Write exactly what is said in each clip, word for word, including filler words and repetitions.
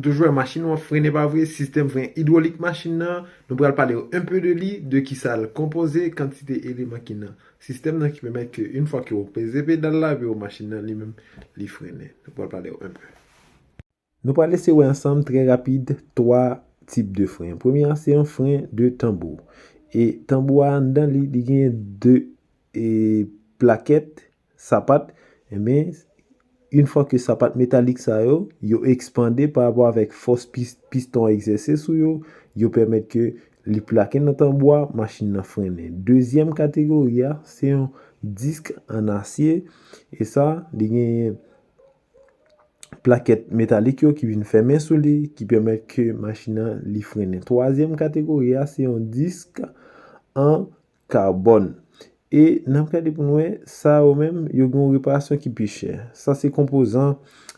Toujou wè machin w ap frennen pa vre, sistèm fren idwolik machin nan, nou pral pale w un peu de li, de kisa l konpoze, kantite eleman ki nan sistèm nan ki pèmèt ke yon fwa ke w peze pedal la, epi w machin nan li menm li frennen. Nou pral pale w un peu. Nou pral eseye wè ansanm trè rapid twa tip de fren. Premye a se yon fren de tanbou. E tanbou a anndan li, li genyen de e, plakèt, sapat, enben, yon fwa ke sapat metalik sa yo, yo ekspande pa rapò avèk fòs pis- piston an egzèse sou yo, yo pèmèt ke li plake nan tanbou a, machin nan frennen. Dezyèm kategori a, se yon disk an asye, e sa, li genyen plakèt metalik yo ki vin fèmen sou li, ki pèmèt ke machin nan li frennen. Twazyèm kategori a, se yon disk an kabòn. E n ap gade pou n wè, sa yo menm, yo gen yon reparasyon ki pi chè. Sa se konpozan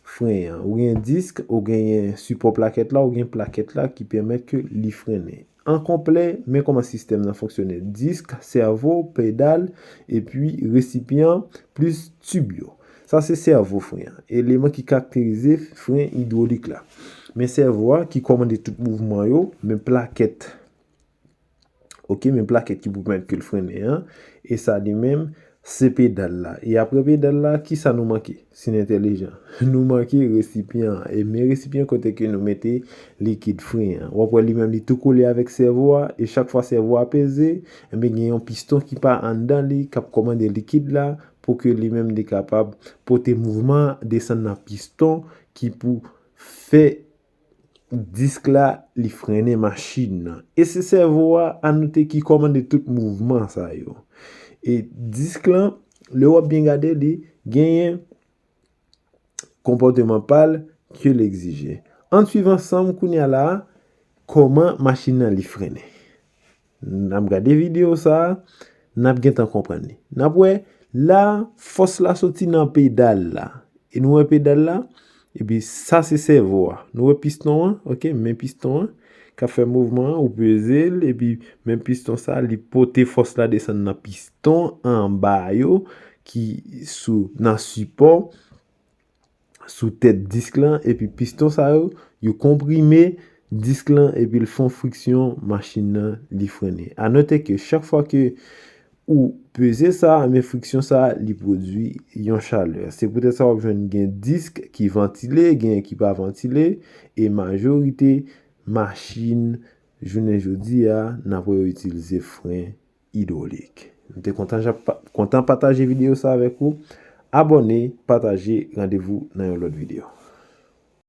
fren an. Ou gen disk, ou genyen sipò plakèt la, ou gen plakèt la ki pèmèt ke li frennen. An konplè, men kòman sistèm nan fonksyone. Disk, sèvo, pedal, epi resipyan, plis tib yo. Sa se sèvo fren an. Eleman ki karakterize fren idwolik la. Men sèvo a ki kòmande tout mouvman yo, men plakèt Ok, men plakèt ki pou pèmèt ke l frennen an. E sa li menm, se pedal la. E apre pedal la, kisa nou manke? Si n entèlijan, nou manke resipyan an. E men resipyan kote ke nou mete likid fren an. W ap wè li menm li tou kole avèk sèvo a. E chak fwa sèvo a peze, enben gen yon piston ki pa anndan li k ap kòmande likid la pou ke li menm li kapab pote mouvman desann nan piston ki pou fè disk la, li frennen machin nan. E se sèvo a, anote ki kòmande tout mouvman sa yo. E disk lan, lè w ap byen gade li, genyen konpòteman pa l ke l egzije. Ann swiv ansanm kounye a la, kòman machin nan li frennen. N ap gade videyo sa a, n ap gentan konprann li. N ap wè, la, fòs la soti nan pedal la. E nou wè pedal la, epi sa se sèvo a. Nou wè piston an, ok, men piston an, k ap fè mouvman an, ou peze l, epi men piston sa, li pote fòs la desann nan piston anba yo, ki sou, nan sipò, sou tèt disk lan, epi piston sa yo, yo konprime disk lan, epi l fè yon friksyon, machin nan, li frennen. Anote ke chak fwa ke ou peze sa, men friksyon sa, li pwodui yon chalè. Se poutèt sa w ap jwenn gen disk ki vantile, genyen ki pa vantile, e majorite machin jounen jodi a, n ap wè yo itilize fren idwolik. M te kontan, jan pa- kontan pataje videyo sa avèk ou. Abòne, pataje, randevou nan yon lòt videyo.